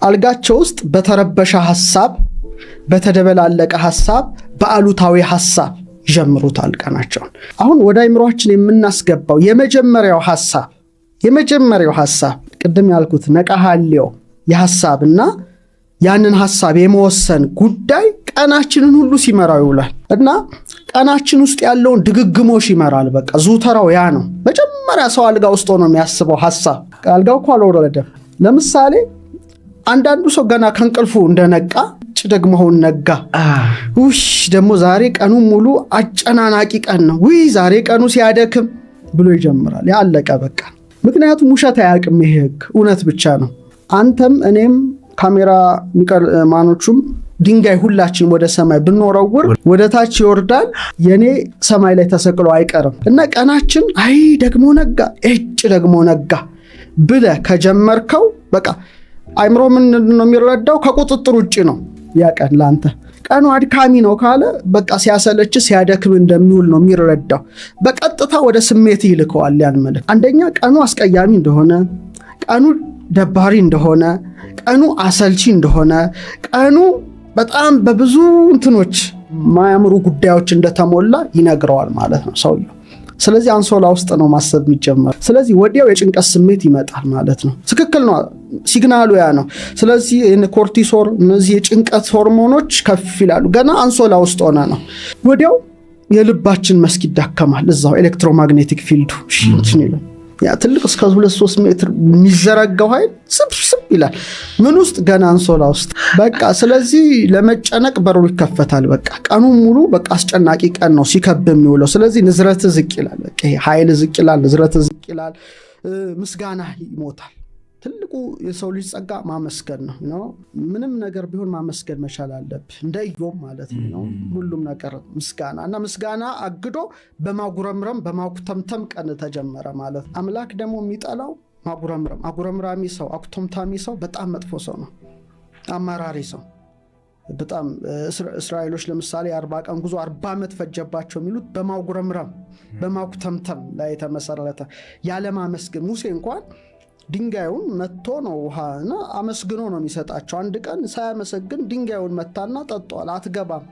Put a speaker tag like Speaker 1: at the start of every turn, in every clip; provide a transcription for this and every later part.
Speaker 1: አልጋቸው ውስጥ በተረበሸ ሀሳብ፣ በተደበላለቀ ሀሳብ፣ በአሉታዊ ሀሳብ ይጀምሩታል ቀናቸውን። አሁን ወደ አይምሯችን የምናስገባው የመጀመሪያው ሀሳብ ቅድም ያልኩት ነቃሃሌው የሀሳብና ያንን ሀሳብ የመወሰን ጉዳይ ቀናችንን ሁሉ ሲመራው ይውላል እና ቀናችን ውስጥ ያለውን ድግግሞሽ ይመራል። በቃ ዙተራው ያ ነው። መጀመሪያ ሰው አልጋ ውስጥ ሆኖ የሚያስበው ሀሳብ፣ አልጋው እኮ አልወረደም። ለምሳሌ አንዳንዱ ሰው ገና ከእንቅልፉ እንደነቃ ጭ ደግሞ አሁን ነጋ፣ ውሽ ደግሞ ዛሬ ቀኑ ሙሉ አጨናናቂ ቀን ነው፣ ውይ ዛሬ ቀኑ ሲያደክም ብሎ ይጀምራል። ያለቀ በቃ። ምክንያቱም ውሸት አያውቅም ይሄ ህግ፣ እውነት ብቻ ነው። አንተም እኔም ካሜራ ማኖቹም ድንጋይ ሁላችን ወደ ሰማይ ብንወረውር ወደ ታች ይወርዳል። የኔ ሰማይ ላይ ተሰቅሎ አይቀርም። እና ቀናችን አይ ደግሞ ነጋ፣ እጭ ደግሞ ነጋ ብለህ ከጀመርከው በቃ አይምሮ ምን ነው የሚረዳው? ከቁጥጥር ውጭ ነው ያ ቀን ለአንተ። ቀኑ አድካሚ ነው ካለ በቃ ሲያሰለች ሲያደክም እንደሚውል ነው የሚረዳው። በቀጥታ ወደ ስሜት ይልከዋል ያን መልእክት። አንደኛ ቀኑ አስቀያሚ እንደሆነ፣ ቀኑ ደባሪ እንደሆነ፣ ቀኑ አሰልቺ እንደሆነ፣ ቀኑ በጣም በብዙ እንትኖች ማያምሩ ጉዳዮች እንደተሞላ ይነግረዋል ማለት ነው ሰውየው። ስለዚህ አንሶላ ውስጥ ነው ማሰብ የሚጀመር። ስለዚህ ወዲያው የጭንቀት ስሜት ይመጣል ማለት ነው። ትክክል ነው። Signal ኡ ያ ነው። ስለዚህ cortisol፣ እነዚህ የጭንቀት ሆርሞኖች ከፍ ይላሉ። ገና አንሶላ ውስጥ ሆነ ነው። ወዲያው የልባችን መስክ ይዳከማል። እዛው electromagnetic field ኡ ይላል። ያ ትልቅ እስከ 2-3 ሜትር የሚዘረጋው ኃይል ስብስብ ይላል። ምን ውስጥ? ገና አንሶላ ውስጥ በቃ። ስለዚህ ለመጨነቅ በሩ ይከፈታል። በቃ ቀኑን ሙሉ በቃ አስጨናቂ ቀን ነው ሲከብ የሚውለው። ስለዚህ ንዝረት ዝቅ ይላል። በቃ ኃይል ዝቅ ይላል፣ ንዝረት ዝቅ ይላል፣ ምስጋና ይሞታል። ትልቁ የሰው ልጅ ጸጋ ማመስገን ነው። ምንም ነገር ቢሆን ማመስገን መቻል አለብህ። እንደ ኢዮብ ማለት ነው። ሁሉም ነገር ምስጋና እና ምስጋና አግዶ በማጉረምረም በማኩተምተም ቀን ተጀመረ ማለት። አምላክ ደግሞ የሚጠላው ማጉረምረም። አጉረምራሚ ሰው፣ አኩተምታሚ ሰው በጣም መጥፎ ሰው ነው። አማራሪ ሰው በጣም። እስራኤሎች ለምሳሌ የ40 ቀን ጉዞ 40 ዓመት ፈጀባቸው የሚሉት በማጉረምረም በማኩተምተም ላይ የተመሰረተ ያለማመስገን። ሙሴ እንኳን ድንጋዩን መትቶ ነው ውሃ እና አመስግኖ ነው የሚሰጣቸው። አንድ ቀን ሳያመሰግን ድንጋዩን መታና ጠጧል። አትገባም፣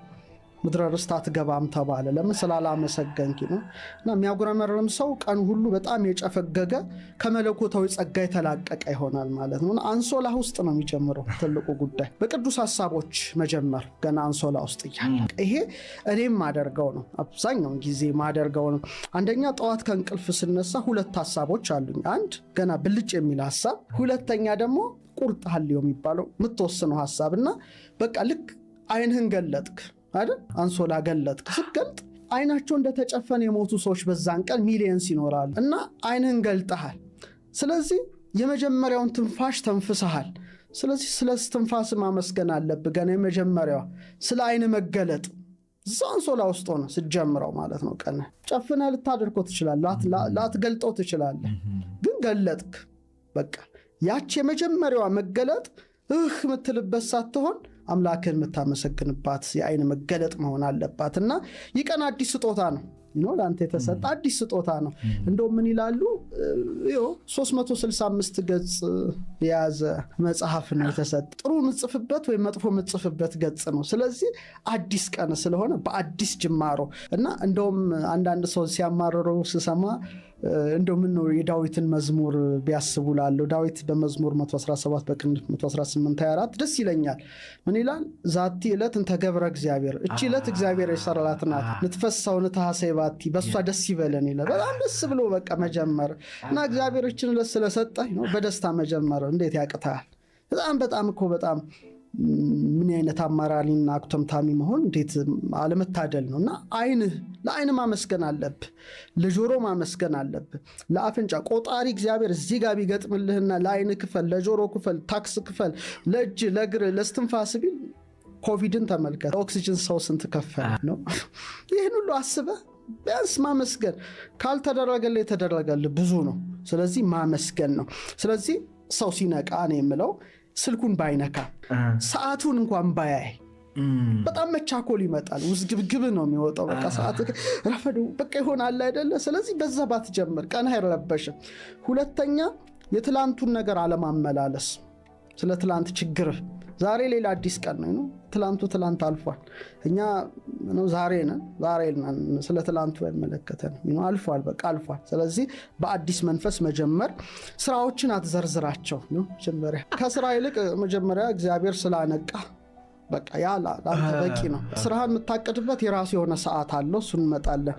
Speaker 1: ምድረ ርስት አትገባም ተባለ። ለምን? ስላላመሰገንኪ ነው። እና የሚያጉረመርም ሰው ቀን ሁሉ በጣም የጨፈገገ ከመለኮታዊ ጸጋ የተላቀቀ ይሆናል ማለት ነው። አንሶላ ውስጥ ነው የሚጀምረው ትልቁ ጉዳይ። በቅዱስ ሀሳቦች መጀመር ገና አንሶላ ውስጥ እያለ፣ ይሄ እኔም ማደርገው ነው፣ አብዛኛውን ጊዜ ማደርገው ነው። አንደኛ ጠዋት ከእንቅልፍ ስነሳ ሁለት ሀሳቦች አሉኝ። አንድ ገና ብልጭ የሚል ሀሳብ፣ ሁለተኛ ደግሞ ቁርጥ ሀልዮ የሚባለው የምትወስነው ሀሳብ። እና በቃ ልክ አይንህን ገለጥክ አይደል? አንሶላ ገለጥክ። ስትገልጥ አይናቸው እንደተጨፈነ የሞቱ ሰዎች በዛን ቀን millions ይኖራሉ እና አይንህን ገልጠሃል። ስለዚህ የመጀመሪያውን ትንፋሽ ተንፍሰሃል። ስለዚህ ስለ ትንፋስ ማመስገን አለብህ። ገና የመጀመሪያዋ ስለ አይን መገለጥ እዛ አንሶላ ውስጥ ሆነ ስትጀምረው ማለት ነው። ቀን ጨፍነህ ልታደርገው ትችላለህ፣ ላትገልጠው ትችላለህ። ግን ገለጥክ። በቃ ያች የመጀመሪያዋ መገለጥ እህ የምትልበት ሳትሆን አምላክን የምታመሰግንባት የአይን መገለጥ መሆን አለባት። እና ይህ ቀን አዲስ ስጦታ ነው፣ ለአንተ የተሰጠ አዲስ ስጦታ ነው። እንደው ምን ይላሉ፣ 365 ገጽ የያዘ መጽሐፍ ነው የተሰጠ። ጥሩ የምጽፍበት ወይም መጥፎ የምጽፍበት ገጽ ነው። ስለዚህ አዲስ ቀን ስለሆነ በአዲስ ጅማሮ። እና እንደውም አንዳንድ ሰው ሲያማርሩ ስሰማ እንደው ምን ነው የዳዊትን መዝሙር ቢያስቡ ላለው። ዳዊት በመዝሙር 117 በቅንፍ 118 24 ደስ ይለኛል። ምን ይላል? ዛቲ ዕለት እንተ ገብረ እግዚአብሔር፣ እቺ ዕለት እግዚአብሔር የሰራት ናት፣ ንትፌሣሕ ወንትሐሠይ ባቲ፣ በእሷ ደስ ይበለን ይላል። በጣም ደስ ብሎ በቃ መጀመር። እና እግዚአብሔር እችን ዕለት ስለሰጠ በደስታ መጀመር እንዴት ያቅታል? በጣም በጣም እኮ በጣም ምን አይነት አማራሪና አኩተምታሚ መሆን እንዴት አለመታደል ነው። እና አይንህ ለአይን ማመስገን አለብህ፣ ለጆሮ ማመስገን አለብህ፣ ለአፍንጫ። ቆጣሪ እግዚአብሔር እዚህ ጋር ቢገጥምልህና ለአይን ክፈል፣ ለጆሮ ክፈል፣ ታክስ ክፈል፣ ለእጅ፣ ለእግር፣ ለስትንፋስ ቢል ኮቪድን ተመልከት። ኦክሲጅን ሰው ስንት ከፈለ ነው። ይህን ሁሉ አስበህ ቢያንስ ማመስገን፣ ካልተደረገልህ የተደረገልህ ብዙ ነው። ስለዚህ ማመስገን ነው። ስለዚህ ሰው ሲነቃ ነው የምለው ስልኩን ባይነካ፣ ሰዓቱን እንኳን ባያይ። በጣም መቻኮል ይመጣል። ውዝግብግብ ነው የሚወጣው። በቃ ሰዓት ረፈዱ በቃ ይሆናል አይደለ? ስለዚህ በዛ ባትጀምር ቀን አይረበሽም። ሁለተኛ የትላንቱን ነገር አለማመላለስ። ስለ ትላንት ችግርህ። ዛሬ ሌላ አዲስ ቀን ነው። ትላንቱ ትላንት አልፏል። እኛ ዛሬ ነን፣ ዛሬ ነን። ስለ ትላንቱ አይመለከተንም። አልፏል፣ በቃ አልፏል። ስለዚህ በአዲስ መንፈስ መጀመር። ስራዎችን አትዘርዝራቸው። መጀመሪያ ከስራ ይልቅ መጀመሪያ እግዚአብሔር ስላነቃ በቃ ያ ለአንተ በቂ ነው። ስራህን የምታቅድበት የራሱ የሆነ ሰዓት አለው። እሱን እንመጣለን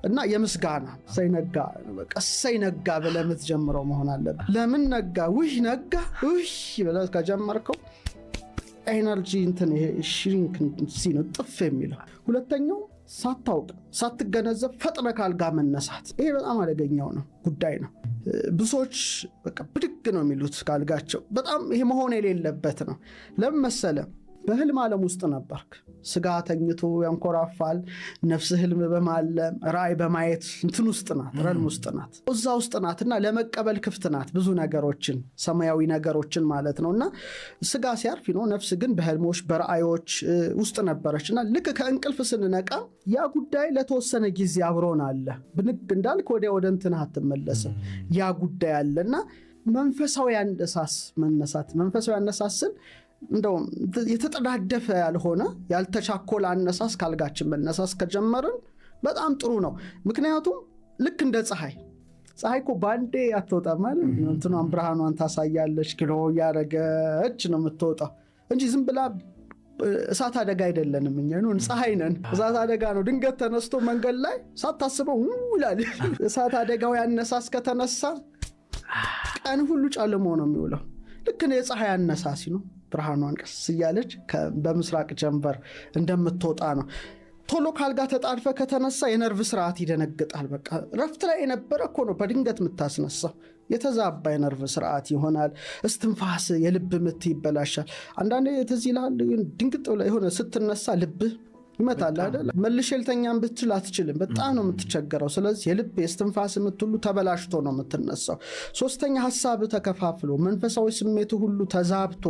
Speaker 1: እና የምስጋና እሰይ ነጋ፣ በቃ እሰይ ነጋ ብለህ የምትጀምረው መሆን አለብህ። ለምን ነጋ? ውይ ነጋ ውይ ብለህ ከጀመርከው energy እንትን ይሄ shrink ነው ጥፍ የሚለው። ሁለተኛው ሳታውቅ ሳትገነዘብ ፈጥነህ ካልጋ መነሳት። ይሄ በጣም አደገኛው ነው ጉዳይ ነው። ብዙዎች በቃ ብድግ ነው የሚሉት ካልጋቸው። በጣም ይሄ መሆን የሌለበት ነው። ለምን መሰለ? በህልም ዓለም ውስጥ ነበርክ። ስጋ ተኝቶ ያንኮራፋል። ነፍስ ህልም በማለም ራእይ በማየት እንትን ውስጥ ናት፣ realm ውስጥ ናት፣ እዛ ውስጥ ናት እና ለመቀበል ክፍት ናት ብዙ ነገሮችን፣ ሰማያዊ ነገሮችን ማለት ነው። እና ስጋ ሲያርፍ ነው፣ ነፍስ ግን በህልሞች በራእዮች ውስጥ ነበረች እና ልክ ከእንቅልፍ ስንነቃ ያ ጉዳይ ለተወሰነ ጊዜ አብሮን አለ። ብንግ እንዳልክ ወዲያ ወደ እንትንህ አትመለስም። ያ ጉዳይ አለ እና መንፈሳዊ አነሳስ መነሳት፣ መንፈሳዊ አነሳስን እንደውም የተጠዳደፈ ያልሆነ ያልተቻኮለ አነሳስ ካልጋችን መነሳስ ከጀመርን በጣም ጥሩ ነው። ምክንያቱም ልክ እንደ ፀሐይ፣ ፀሐይ እኮ በአንዴ አትወጣም አይደል? እንትኗን ብርሃኗን ታሳያለች፣ glow እያደረገች ነው የምትወጣው እንጂ ዝም ብላ እሳት አደጋ አይደለንም። እኛ ፀሐይ ነን። እሳት አደጋ ነው ድንገት ተነስቶ መንገድ ላይ ሳታስበው ይላል። እሳት አደጋው ያነሳስ ከተነሳ ቀን ሁሉ ጨልሞ ነው የሚውለው። ልክ የፀሐይ አነሳሲ ነው። ብርሃኗን ቀስ እያለች በምስራቅ ጀንበር እንደምትወጣ ነው። ቶሎ ካልጋ ተጣድፈ ከተነሳ የነርቭ ስርዓት ይደነግጣል። በቃ ረፍት ላይ የነበረ እኮ ነው በድንገት የምታስነሳው። የተዛባ የነርቭ ስርዓት ይሆናል። እስትንፋስ፣ የልብ ምት ይበላሻል። አንዳንዴ ትዝ ይልሃል፣ ድንግጥ ብለህ የሆነ ስትነሳ ልብህ ይመታል አይደል? መልሼ ልተኛም ብትል አትችልም። በጣም ነው የምትቸገረው። ስለዚህ የልብ የስትንፋስ ምት ሁሉ ተበላሽቶ ነው የምትነሳው። ሶስተኛ ሀሳብ ተከፋፍሎ መንፈሳዊ ስሜቱ ሁሉ ተዛብቶ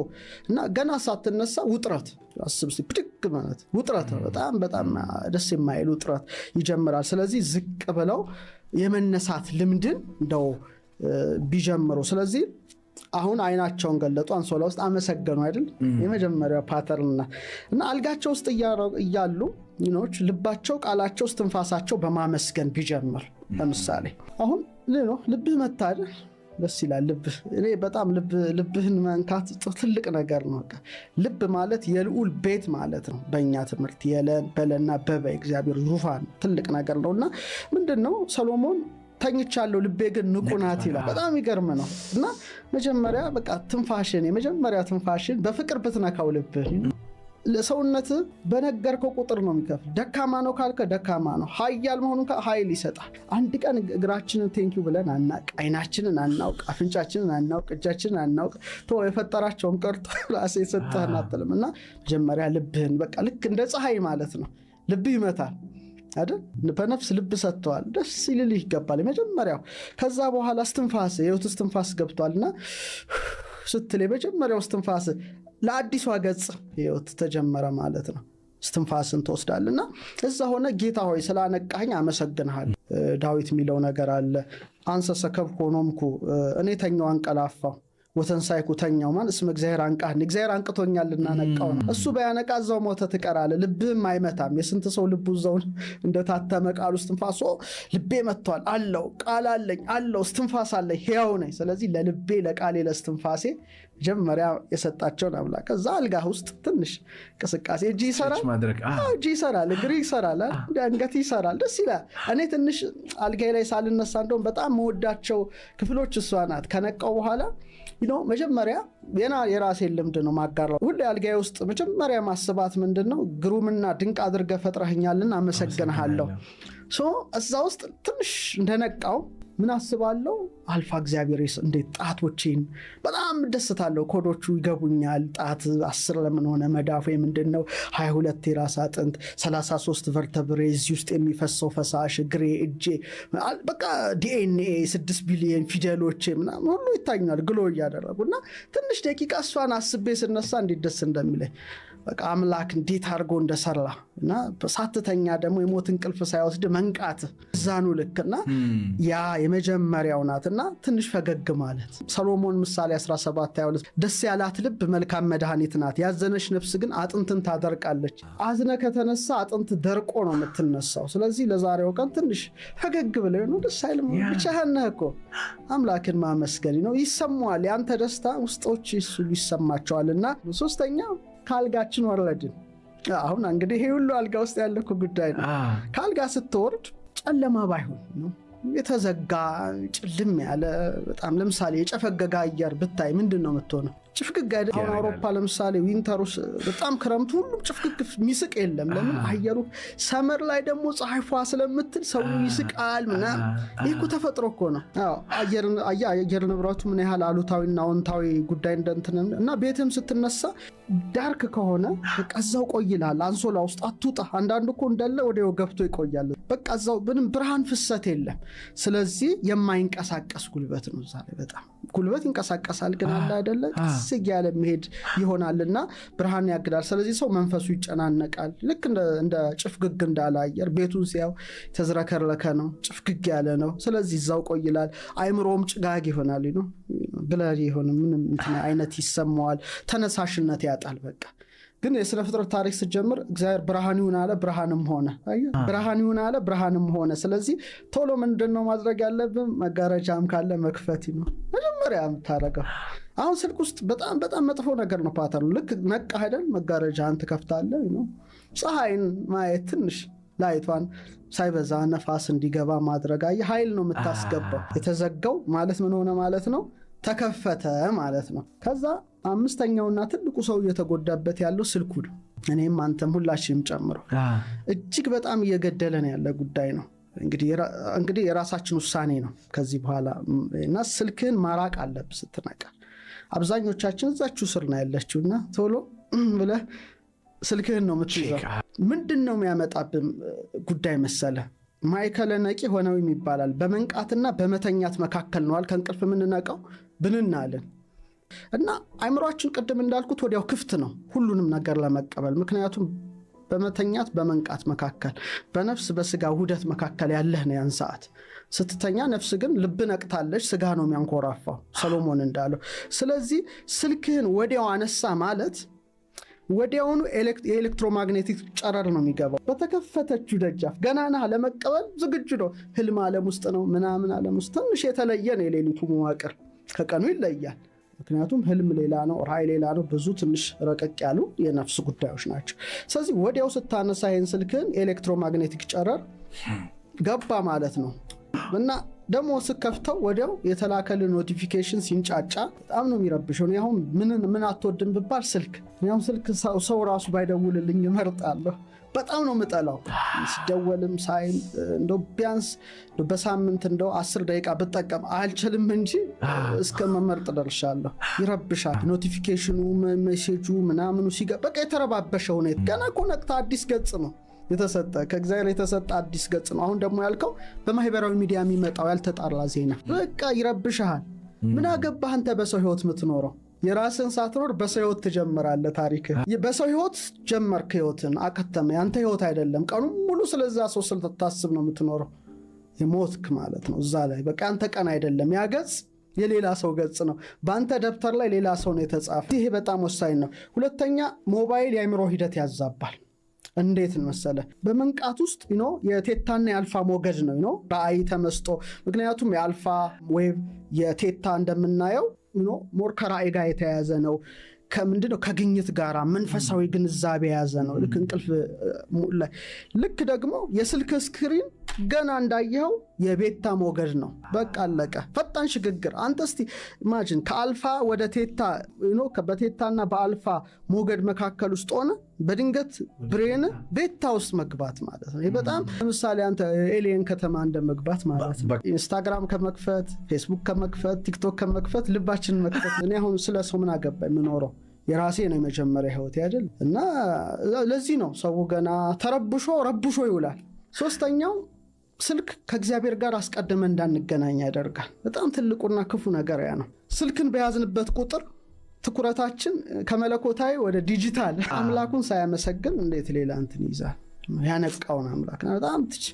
Speaker 1: እና ገና ሳትነሳ ውጥረት አስብ፣ ብድግ ማለት ውጥረት ነው። በጣም በጣም ደስ የማይል ውጥረት ይጀምራል። ስለዚህ ዝቅ ብለው የመነሳት ልምድን እንደው ቢጀምሩ። ስለዚህ አሁን አይናቸውን ገለጡ፣ አንሶላ ውስጥ አመሰገኑ አይደል? የመጀመሪያው pattern እና አልጋቸው ውስጥ እያሉ ልባቸው፣ ቃላቸው፣ እስትንፋሳቸው በማመስገን ቢጀምር። ለምሳሌ አሁን ልብህ መታ አይደል? ደስ ይላል። ልብህ እኔ በጣም ልብህን መንካት ትልቅ ነገር ነው። ልብ ማለት የልዑል ቤት ማለት ነው። በእኛ ትምህርት የለን በለና በበ እግዚአብሔር ዙፋን ትልቅ ነገር ነው እና ምንድን ነው ሰሎሞን ተኝቻለሁ ልቤ ግን ንቁ ናት ይላል። በጣም ይገርም ነው። እና መጀመሪያ በቃ ትንፋሽን የመጀመሪያ ትንፋሽን በፍቅር ብትነካው ልብህ ለሰውነት በነገርከው ቁጥር ነው የሚከፍል። ደካማ ነው ካልከ ደካማ ነው፣ ኃያል መሆኑን ኃይል ይሰጣል። አንድ ቀን እግራችንን thank you ብለን አናቅ፣ አይናችንን አናውቅ፣ አፍንጫችንን አናውቅ፣ እጃችንን አናውቅ። ቶ የፈጠራቸውን ቀርቶ ራስህ የሰጠህን አትልም። እና መጀመሪያ ልብህን በቃ ልክ እንደ ፀሐይ ማለት ነው። ልብህ ይመታል አይደል? በነፍስ ልብ ሰጥተዋል። ደስ ይልልህ ይገባል የመጀመሪያው። ከዛ በኋላ እስትንፋስ የህይወት እስትንፋስ ገብቷልና ስትል የመጀመሪያው እስትንፋስ ለአዲሷ ገጽ ህይወት ተጀመረ ማለት ነው። እስትንፋስን ትወስዳልና እዛ ሆነ ጌታ ሆይ ስላነቃኸኝ አመሰግንሃል። ዳዊት የሚለው ነገር አለ። አንሰ ሰከብኩ ወኖምኩ፣ እኔ ተኛው አንቀላፋው፣ ወተንሳይኩ ተኛው ማን እስመ እግዚአብሔር አንቃህን፣ እግዚአብሔር አንቅቶኛልና ነቃው ነው። እሱ ባያነቃ እዛው ሞተ ትቀራለህ። ልብህም አይመታም። የስንት ሰው ልቡ እዛው እንደታተመ ቃሉ እስትንፋስ ልቤ መጥቷል አለው ቃል አለኝ አለው እስትንፋስ አለኝ ሕያው ነኝ። ስለዚህ ለልቤ ለቃሌ ለእስትንፋሴ መጀመሪያ የሰጣቸውን አምላክ ከዛ አልጋ ውስጥ ትንሽ እንቅስቃሴ እጅ ይሰራል፣ እጅ ይሰራል፣ እግር ይሰራል፣ አንገት ይሰራል። ደስ ይላል። እኔ ትንሽ አልጋዬ ላይ ሳልነሳ እንደውም በጣም መወዳቸው ክፍሎች እሷ ናት። ከነቃው በኋላ መጀመሪያ የራሴን ልምድ ነው ማጋራው። ሁሌ አልጋዬ ውስጥ መጀመሪያ ማስባት ምንድን ነው? ግሩምና ድንቅ አድርገህ ፈጥረኸኛልና አመሰግንሃለሁ። እዛ ውስጥ ትንሽ እንደነቃው ምን አስባለሁ? አልፋ እግዚአብሔር እንዴት ጣቶቼን በጣም ደስታለሁ። ኮዶቹ ይገቡኛል። ጣት 10 ለምን ሆነ? መዳፉ ምንድን ነው? 22 የራስ አጥንት፣ 33 vertebrae፣ እዚህ ውስጥ የሚፈሰው ፈሳሽ፣ እግሬ፣ እጄ፣ በቃ ዲኤንኤ፣ 6 ቢሊዮን ፊደሎቼ ምናምን ሁሉ ይታኛል glow እያደረጉ እና ትንሽ ደቂቃ እሷን አስቤ ስነሳ እንዴት ደስ እንደሚለኝ። በቃ አምላክ እንዴት አድርጎ እንደሰራ እና ሳትተኛ ደግሞ የሞት እንቅልፍ ሳይወስድ መንቃት እዛኑ ልክና ያ የመጀመሪያው ናትና ትንሽ ፈገግ ማለት። ሰሎሞን ምሳሌ 17:22 ደስ ያላት ልብ መልካም መድኃኒት ናት፣ ያዘነች ነፍስ ግን አጥንትን ታደርቃለች። አዝነ ከተነሳ አጥንት ደርቆ ነው የምትነሳው። ስለዚህ ለዛሬው ቀን ትንሽ ፈገግ ብለህ ነው፣ ደስ አይልም? ብቻህን ነህ እኮ፣ አምላክን ማመስገን ነው። ይሰማዋል፣ ያንተ ደስታ ውስጦች እሱ ይሰማቸዋልና። ሶስተኛ፣ ከአልጋችን ወረድን። አሁን እንግዲህ ይሄ ሁሉ አልጋ ውስጥ ያለ እኮ ጉዳይ ነው። ከአልጋ ስትወርድ ጨለማ ባይሆን ነው፣ የተዘጋ ጭልም ያለ በጣም ለምሳሌ የጨፈገገ አየር ብታይ ምንድን ነው የምትሆነው? ጭፍግግ አይደል? አሁን አውሮፓ ለምሳሌ winter ውስጥ በጣም ክረምቱ ሁሉም ጭፍግግ፣ የሚስቅ የለም። ለምን? አየሩ summer ላይ ደግሞ ፀሐይ ፏ ስለምትል ሰው ይስቃል ምናምን። ይህ እኮ ተፈጥሮ እኮ ነው። አየር ንብረቱ ምን ያህል አሉታዊና አዎንታዊ ጉዳይ እንደንትን እና ቤትም ስትነሳ dark ከሆነ በቃ እዛው ቆይ ይልሃል። አንሶላ ውስጥ አትውጣ። አንዳንዱ እኮ እንዳለ ወዲያው ገብቶ ይቆያል። በቃ እዛው ምንም ብርሃን ፍሰት የለም። ስለዚህ የማይንቀሳቀስ ጉልበት ነው። እዛ ላይ በጣም ጉልበት ይንቀሳቀሳል፣ ግን አለ አይደለ ቀስ እያለ መሄድ ይሆናልና ብርሃን ያግዳል። ስለዚህ ሰው መንፈሱ ይጨናነቃል። ልክ እንደ ጭፍግግ እንዳለ አየር ቤቱን ሲያው ተዝረከረከ ነው፣ ጭፍግግ ያለ ነው። ስለዚህ እዛው ቆይ ይላል። አይምሮም ጭጋግ ይሆናል ነው፣ blurry የሆነ ምንም እንትን አይነት ይሰማዋል። ተነሳሽነት ያጣል። በቃ ግን የስነ ፍጥረት ታሪክ ስትጀምር እግዚአብሔር ብርሃን ይሁን አለ፣ ብርሃንም ሆነ። ብርሃን ይሁን አለ፣ ብርሃንም ሆነ። ስለዚህ ቶሎ ምንድን ነው ማድረግ ያለብን? መጋረጃም ካለ መክፈት ነው መጀመሪያ የምታደርገው። አሁን ስልክ ውስጥ በጣም በጣም መጥፎ ነገር ነው pattern ኡ። ልክ ነቃ አይደል መጋረጃህን ትከፍታለህ ነው፣ ፀሐይን ማየት፣ ትንሽ light ቷን ሳይበዛ ነፋስ እንዲገባ ማድረግ። አየህ፣ ኃይል ነው የምታስገባው። የተዘጋው ማለት ምን ሆነ ማለት ነው? ተከፈተ ማለት ነው። ከዛ አምስተኛውና ትልቁ ሰው እየተጎዳበት ያለው ስልኩ ነው። እኔም አንተም ሁላችንም ጨምሮ እጅግ በጣም እየገደለን ያለ ጉዳይ ነው። እንግዲህ የራሳችን ውሳኔ ነው ከዚህ በኋላ እና ስልክህን ማራቅ አለብህ ስትነቃ። አብዛኞቻችን እዛችሁ ስር ነው ያለችው እና ቶሎ ብለህ ስልክህን ነው የምትይዘው። ምንድን ነው የሚያመጣብን ጉዳይ መሰለ? ማዕከለ ነቂ ሆነው ይባላል። በመንቃትና በመተኛት መካከል ነዋል። ከእንቅልፍ የምንነቃው ብንናለን እና አይምሯችን ቅድም እንዳልኩት ወዲያው ክፍት ነው ሁሉንም ነገር ለመቀበል። ምክንያቱም በመተኛት በመንቃት መካከል፣ በነፍስ በስጋ ውህደት መካከል ያለህ ነው ያን ሰዓት ስትተኛ። ነፍስ ግን ልብ ነቅታለች፣ ስጋ ነው የሚያንኮራፋው ሰሎሞን እንዳለው። ስለዚህ ስልክህን ወዲያው አነሳ ማለት ወዲያውኑ የ electromagnetic ጨረር ነው የሚገባው። በተከፈተችው ደጃፍ ገና ነህ፣ ለመቀበል ዝግጁ ነው። ህልም ዓለም ውስጥ ነው፣ ምናምን ዓለም ውስጥ ትንሽ የተለየ ነው። የሌሊቱ መዋቅር ከቀኑ ይለያል። ምክንያቱም ህልም ሌላ ነው፣ ራእይ ሌላ ነው። ብዙ ትንሽ ረቀቅ ያሉ የነፍስ ጉዳዮች ናቸው። ስለዚህ ወዲያው ስታነሳ ይህን ስልክህን electromagnetic ጨረር ገባ ማለት ነው እና ደግሞ ስከፍተው ወዲያው የተላከልን notification ሲንጫጫ በጣም ነው የሚረብሸው። እኔ አሁን ምን አትወድም ብባል ስልክ። እኔ አሁን ስልክ ሰው ራሱ ባይደውልልኝ እመርጣለሁ። በጣም ነው የምጠላው። ሲደወልም ሳይም እንደው ቢያንስ በሳምንት እንደው 10 ደቂቃ ብጠቀም አልችልም እንጂ እስከ መመርጥ ደርሻለሁ። ይረብሻል። Notification ኑ፣ message ኡ ምናምኑ ሲገባ በቃ የተረባበሸ ሁኔታ። ገና እኮ ነቅተህ አዲስ ገጽ ነው የተሰጠ፣ ከእግዚአብሔር የተሰጠ አዲስ ገጽ ነው። አሁን ደግሞ ያልከው በማህበራዊ ሚዲያ የሚመጣው ያልተጣራ ዜና በቃ ይረብሽሃል። ምን አገባህ አንተ በሰው ህይወት የምትኖረው? የራስን ሳትኖር በሰው ህይወት ትጀምራለህ። ታሪክ በሰው ህይወት ጀመርክ፣ ህይወትን አከተመ። ያንተ ህይወት አይደለም። ቀኑን ሙሉ ስለዛ ሰው ስታስብ ነው የምትኖረው። የሞትክ ማለት ነው እዛ ላይ። በቃ ያንተ ቀን አይደለም፣ ያ ገጽ የሌላ ሰው ገጽ ነው። በአንተ ደብተር ላይ ሌላ ሰው ነው የተጻፈ። ይሄ በጣም ወሳኝ ነው። ሁለተኛ፣ ሞባይል የአእምሮ ሂደት ያዛባል። እንዴት መሰለ? በመንቃት ውስጥ የ theta ና የአልፋ ሞገድ ነው፣ ራእይ፣ ተመስጦ። ምክንያቱም የ alpha wave የ theta እንደምናየው more ከራእይ ጋር የተያያዘ ነው። ከምንድነው? ከግኝት ጋር መንፈሳዊ ግንዛቤ የያዘ ነው። ልክ እንቅልፍ ልክ ደግሞ የስልክ screen ገና እንዳየኸው የ beta ሞገድ ነው። በቃ አለቀ። ፈጣን ሽግግር። አንተ እስቲ imagine ከ አልፋ ወደ theta፣ በ theta ና በ alpha ሞገድ መካከል ውስጥ ሆነ በድንገት brain beta ውስጥ መግባት ማለት ነው። ይህ በጣም ለምሳሌ አንተ alien ከተማ እንደ መግባት ማለት ነው። ኢንስታግራም ከመክፈት፣ ፌስቡክ ከመክፈት፣ ቲክቶክ ከመክፈት ልባችንን መክፈት። እኔ አሁን ስለ ሰው ምን አገባ? የምኖረው የራሴ ነው፣ የመጀመሪያ ህይወቴ አይደል? እና ለዚህ ነው ሰው ገና ተረብሾ ረብሾ ይውላል። ሶስተኛው፣ ስልክ ከእግዚአብሔር ጋር አስቀድመን እንዳንገናኝ ያደርጋል። በጣም ትልቁና ክፉ ነገር ያ ነው። ስልክን በያዝንበት ቁጥር ትኩረታችን ከመለኮታዊ ወደ ዲጂታል፣ አምላኩን ሳያመሰግን እንዴት ሌላ እንትን ይይዛል? ያነቃውን አምላክ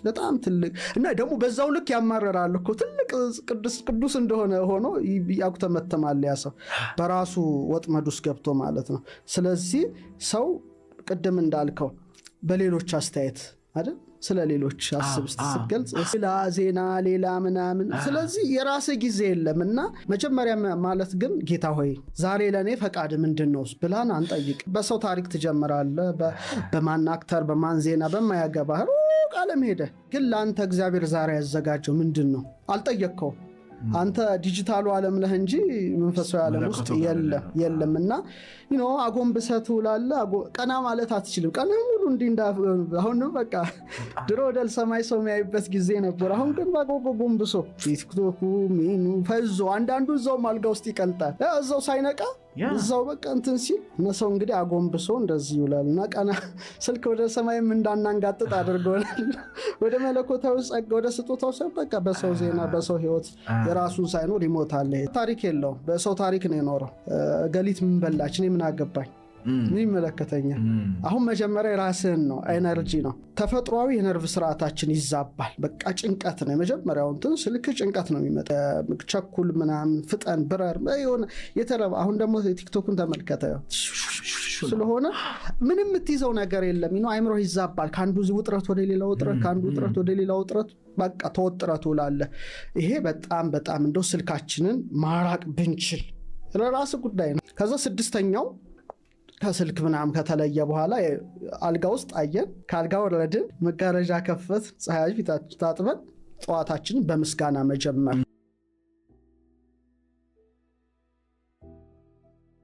Speaker 1: በጣም ትልቅ እና ደግሞ በዛው ልክ ያማረራል እኮ። ትልቅ ቅዱስ ቅዱስ እንደሆነ ሆኖ ያጉተመተማል ያ ሰው በራሱ ወጥመድ ውስጥ ገብቶ ማለት ነው። ስለዚህ ሰው ቅድም እንዳልከው በሌሎች አስተያየት አይደል? ስለ ሌሎች አስብ ስትገልጽ ሌላ ዜና፣ ሌላ ምናምን። ስለዚህ የራስህ ጊዜ የለም። እና መጀመሪያ ማለት ግን ጌታ ሆይ፣ ዛሬ ለእኔ ፈቃድ ምንድን ነው ብላን አንጠይቅ። በሰው ታሪክ ትጀምራለህ። በማን actor፣ በማን ዜና፣ በማያገባህ ሩቅ ዓለም ሄደ። ግን ለአንተ እግዚአብሔር ዛሬ ያዘጋጀው ምንድን ነው? አልጠየቅከውም። አንተ ዲጂታሉ ዓለም ነህ እንጂ መንፈሳዊ ዓለም ውስጥ የለም የለም። እና አጎንብሰህ ትውላለህ። ቀና ማለት አትችልም። ቀን ሙሉ እንዲህ። አሁን በቃ ድሮ ወደ ሰማይ ሰው የሚያይበት ጊዜ ነበር። አሁን ግን ጎንብሶ ቲክቶኩ ሚኑ ፈዞ አንዳንዱ እዛውም አልጋ ውስጥ ይቀልጣል። እዛው ሳይነቃ እዛው በቃ እንትን ሲል እነ ሰው እንግዲህ አጎንብሶ እንደዚህ ይውላል። እና ቀና ስልክ ወደ ሰማይም እንዳናንጋጥጥ አድርጎናል። ወደ መለኮታዊ ጸጋ፣ ወደ ስጦታው ሰው በቃ በሰው ዜና፣ በሰው ህይወት የራሱን ሳይኖር ይሞታል። ታሪክ የለውም። በሰው ታሪክ ነው የኖረው። ገሊት ምን በላች? እኔ ምን አገባኝ? ምን ይመለከተኛል? አሁን መጀመሪያ የራስህን ነው፣ energy ነው። ተፈጥሯዊ የነርቭ ስርዓታችን ይዛባል። በቃ ጭንቀት ነው የመጀመሪያው እንትን፣ ስልክ ጭንቀት ነው የሚመጣ። ቸኩል ምናምን፣ ፍጠን፣ ብረር የሆነ የተረባ። አሁን ደግሞ ቲክቶኩን ተመልከተ ስለሆነ ምንም የምትይዘው ነገር የለም። አይምሮ ይዛባል። ከአንዱ ውጥረት ወደ ሌላ ውጥረት፣ ከአንዱ ውጥረት ወደ ሌላ ውጥረት፣ በቃ ተወጥረህ ትውላለህ። ይሄ በጣም በጣም እንደው ስልካችንን ማራቅ ብንችል ለራስ ጉዳይ ነው። ከዛ ስድስተኛው ከስልክ ምናምን ከተለየ በኋላ አልጋ ውስጥ አየን። ከአልጋ ወረድን፣ መጋረጃ ከፈት፣ ፀሐይ ፊታችን ታጥበን ጠዋታችንን በምስጋና መጀመር።